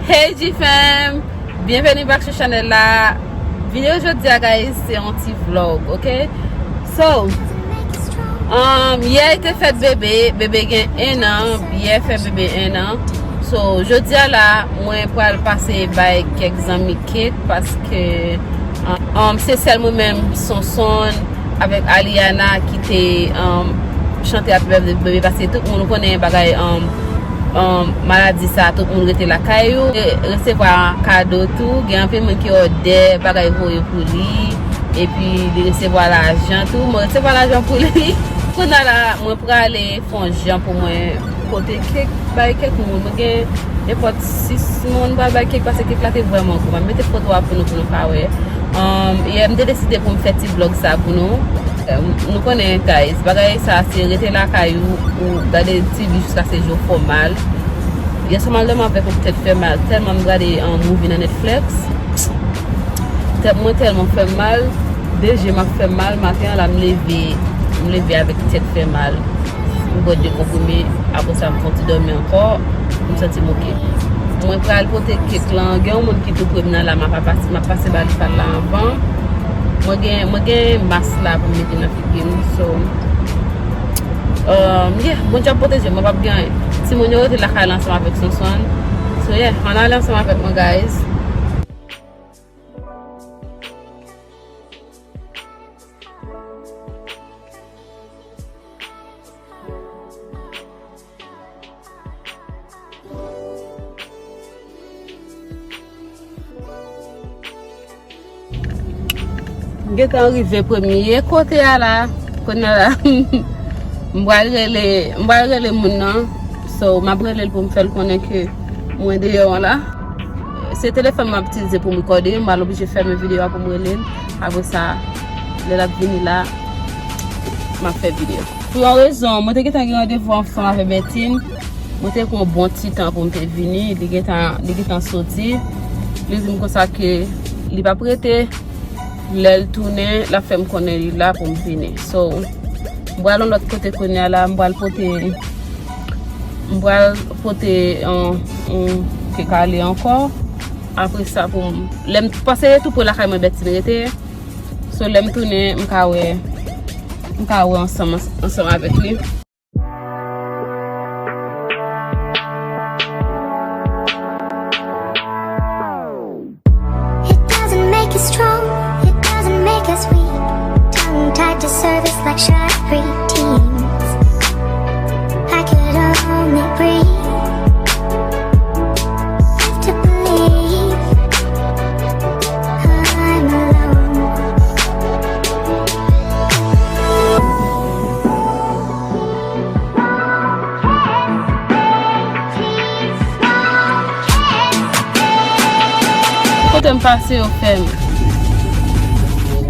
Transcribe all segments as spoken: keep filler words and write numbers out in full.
Hey G fam! Byenveni back sou chanèl la. Videyo jodi a, guys, se yon ti vlog, ok? So, um, yè te fèt bebe, bebe gen en an, yè fè bebe en an. So, jodi a la, mwen pral pase bay kèk zanmi kek paske, um, um, se sèl mwen menm, Sonson, avèk Aliana ki te, um, chante Happy Birthday Baby, paske tout moun konnen bagay, um, um, maladi sa, tout moun rete lakay yo. E resevwa kado tou, gen anpil moun ki òdè bagay voye pou li, epi li resevwa lajan tou. Mwen resevwa lajan pou li. Kounye a la, mwen prale fè yon jan pou mwen pote kek, bay kèk moun. Mwen gen nenpòt sis moun m pral bay kek, paske kek la te vrèman gwo. M ap mete foto a pou nou, pou nou ka wè. Um, yè, m te deside pou m fè ti vlog sa pou nou. Um, nou konnen, guys, bagay sa se rete lakay ou, ou gade T V jiskaske je w fè w mal. Yèswa m al dòmi avèk yon tèt fè mal, tèlman m gade, um, movie nan Netflix. Tèt mwen tèlman fè m mal, de je m ap fè m mal. Maten an la, m leve, m leve avèk tèt fè mal. M bwè de konprime, apre sa, m fè yon ti dòmi ankò, m santi m oke. Mwen pral pote kek lan, gen yon moun ki tou pre m nan la, m ap pase, m ap pase ba li pa l la anvan. Mwen gen, mwen gen mas la pou m mete nan figi m, so, um, yeah, Bondye ap pwoteje m, mwen p ap gen anyen. Timoun yo rete lakay la ansanm avèk Sonson. So, yeah, ann ale ansanm avèk mwen, guys. Gentan rive premye kote a la. Kounye a la, m pral rele, m pral rele moun nan. So, m ap rele l pou m fè l konnen ke mwen deyò an la. Se telefòn m ap itilize pou m rekòde, m pral oblije fèmen videyo a pou m rele l. Apre sa, lè l ap vini la, m ap fè videyo. Pou yon rezon, mwen te gentan gen randevou ansanm avèk Bertine. Mwen te pran yon bon ti tan pou m te vini. Li gentan, li gentan soti. Li di m konsa ke li p ap rete. Lè l tounen, l ap fè m konnen li la pou m vini. So, m pral yon lòt kote kounye a la, m pral pote, m pral pote yon, yon kek ale ankò. Apre sa, pou m, lè m, paske tou pre lakay mwen Bertine rete. So, lè m tounen, m ka wè, m ka wè ansanm, ansanm avèk li. It doesn't make us strong, it doesn't make us weak. Tongue tied to service like shy preteens. I could only breathe. Left to believe I'm alone. Kote m pase yo fè m.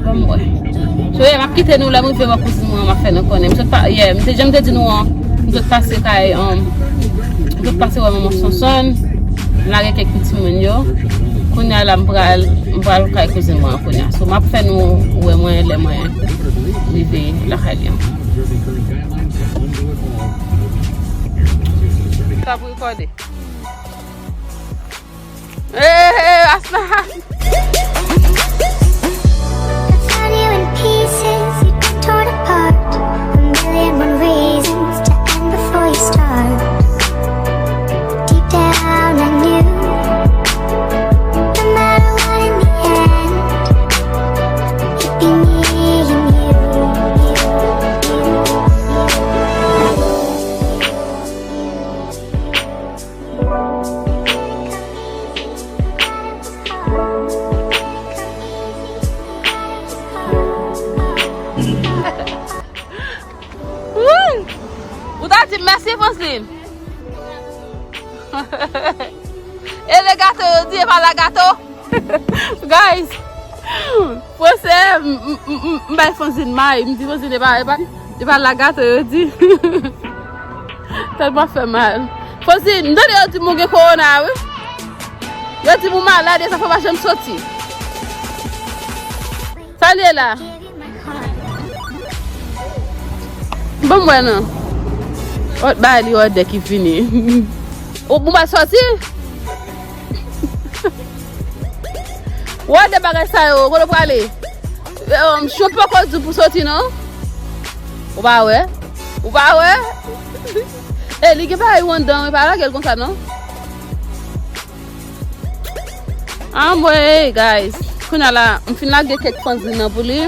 Ban m wè. So, yeah, m ap kite nou lè m rive wè kouzin mwen an, m ap fè nou konnen. M sot pa, yeah, m te, jan m te di nou an, m sot pase kay, um, m sot pase wè manman Sonson. M lage kèk ti moun yo. Kounye a la, m pral, m pral kay kouzin mwen an kounye a. So, m ap fè nou wè mwen lè mwen rive lakay li an. Sa pou rekòde. Hey, Asma! I found you in pieces, you torn apart. A million one reasons to end before you start. Deep down, I knew, no matter what, in the end, it'd be me and you. Wouyy! Ou ta di m mèsi, Francine. E le gato yo di, e pa la gato. Guys, Francine, m, m, m, m, m bay Francine may. M di Francine, e pa, e pa, e pa la gato yo di. Tèlman fè mal. Francine, m tande yo di m ou gen kowona, wi. Yo di m ou malad, e sa fè w pa janm soti. Sa l ye la? Ban m wè non. Òd bay li òdè ki fini. Ou pou m al sòti? Ou wè de bagay sa yo, kote w prale? Em, chou poko di w pou soti, non? Ou pa wè? Ou pa wè? E, li gen bagay ou anndan, wi, pa lage l konsa, non? Anmwey, guys. Kounye a la, m fin lage kèk fanzin nan pou li.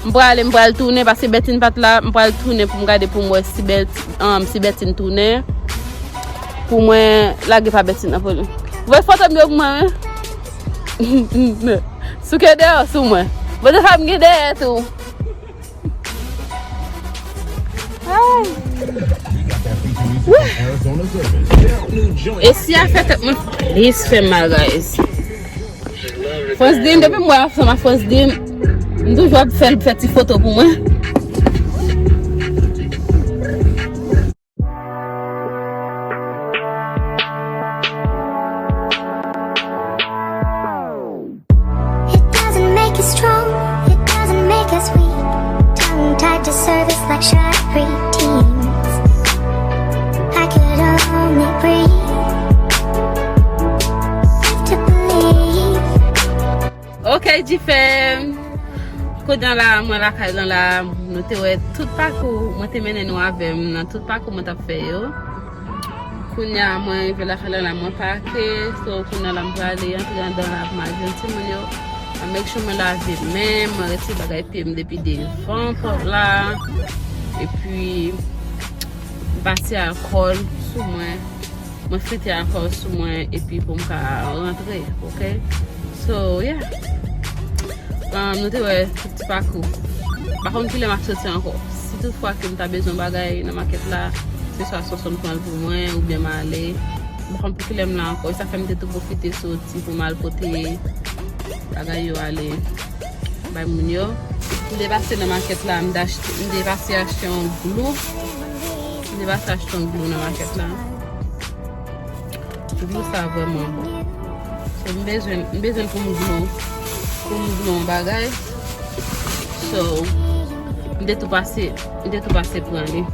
M prale, m pral tounen, paske Bètin pa t la, m pral tounen pou m gade pou m wè si Bèt-, um, si Bètin tounen. Pou mwen lage pa Bètin nan pou li. Voye foto m yo pou mwen, wi. Souke dèyè sou mwen. Bon, sa m gen dèyè tou. Ay. Wouh. E si a fè tèt mwen plis fè mal, guys. Franz Dean, depi m wè ansanm ak Franz Dean, m toujou ap fè l fè ti foto pou mwen. It doesn't make us strong, it doesn't make us weak. Tongue tied to service like shark teeth. I could only breathe. Live to believe. Ok, G-Fam. Kounye a la, mwen lakay lan la, nou te wè tout pakou, mwen te mennen nou avè m nan tout pakou mwen t ap fè yo. Kounye a, mwen rive lakay lan la, mwen pake, so kounye a la, m prale antre anndan la pou m al jwenn timoun yo. Mwen make sure mwen lave men m, mwen retire bagay pye m depi devan pòt la. Epi, m pase alkòl sou mwen. Mwen frite alkòl sou mwen epi pou m ka rantre, ok? So, yeah. Um, nou te wè tout ti pakou. M pa konn kilè m ap soti ankò. Si tout fwa ke m ta bezwen bagay nan makèt la, se swa Sonson pran l pou mwen oubyen m ale. M pa konn pou kilè m la ankò. E sa fè m te tou pwofite soti pou m al pote bagay yo ale bay moun yo. M te pase nan makèt la, m te achte, m te pase achte yon glou. M te pase achte yon glou nan makèt la. Glou sa vrèman bon. So, m bezwen, m bezwen pou m glou, pou m glou yon bagay. So, m te tou pase, m te tou pase pran li.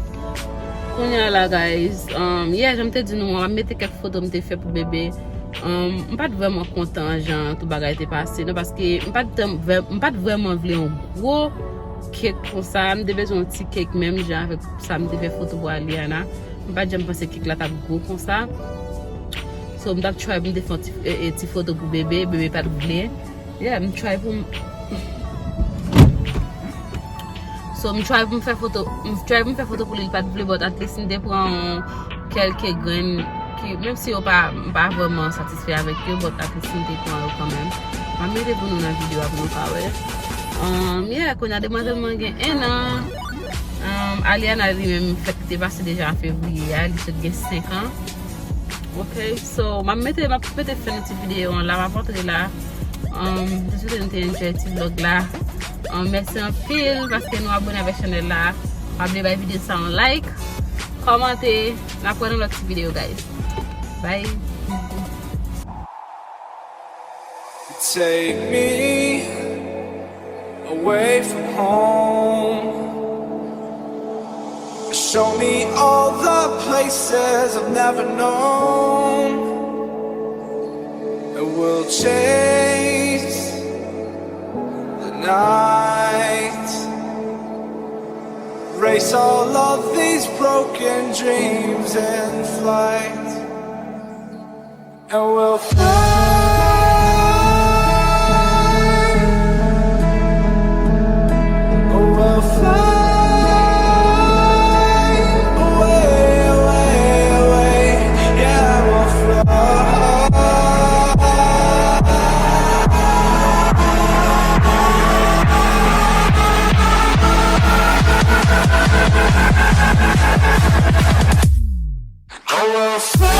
Kounye a la, guys, um, yeah, jan m te di nou, m ap mete kèk foto m te fè pou bebe. Um, m pa t vrèman kontan jan tout bagay te pase, non, paske m pa t vrè-, m pa t vrèman vle yon gwo kèk konsa. M te bezwen yon ti kèk menm jan avèk sa m te fè foto pou Aliana. M pa t janm panse kèk la t ap gwo konsa. So, m t ap try pou m te fè yon ti, e, e, ti foto pou bebe. Bebe pa t vle. Yeah, m try pou m, so, m try pou m fè foto, m try pou m fè foto pou li, li pa t vle, but at least m te pran yon kèlke grenn ki, menm si yo pa, m pa vrèman satisfè avèk yo, but at least m te pran yo kanmenm. M ap mete pou nou nan videyo a pou nou ka wè. Um, yeah, kounye a demwazèl mwen gen en an. Um, Aliana li menm fèt li te pase deja an fevriye a, li sot gen senk an. Ok, so, m ap mete, m ap mete fen nan ti videyo an la, m ap antre la. Um, m te swete nou te enjoy ti vlog la. Um, mèsi anpil paske nou abone avèk chanèl la. Pa bliye bay videyo sa yon like, kòmante, n ap wè nan lòt ti videyo, guys. Bye. Take me away from home. Show me all the places I've never known. And we'll chase the night. Race all of these broken dreams in flight. And we'll fly. We'll fly away, away, away. Yeah, we'll fly. I will fly.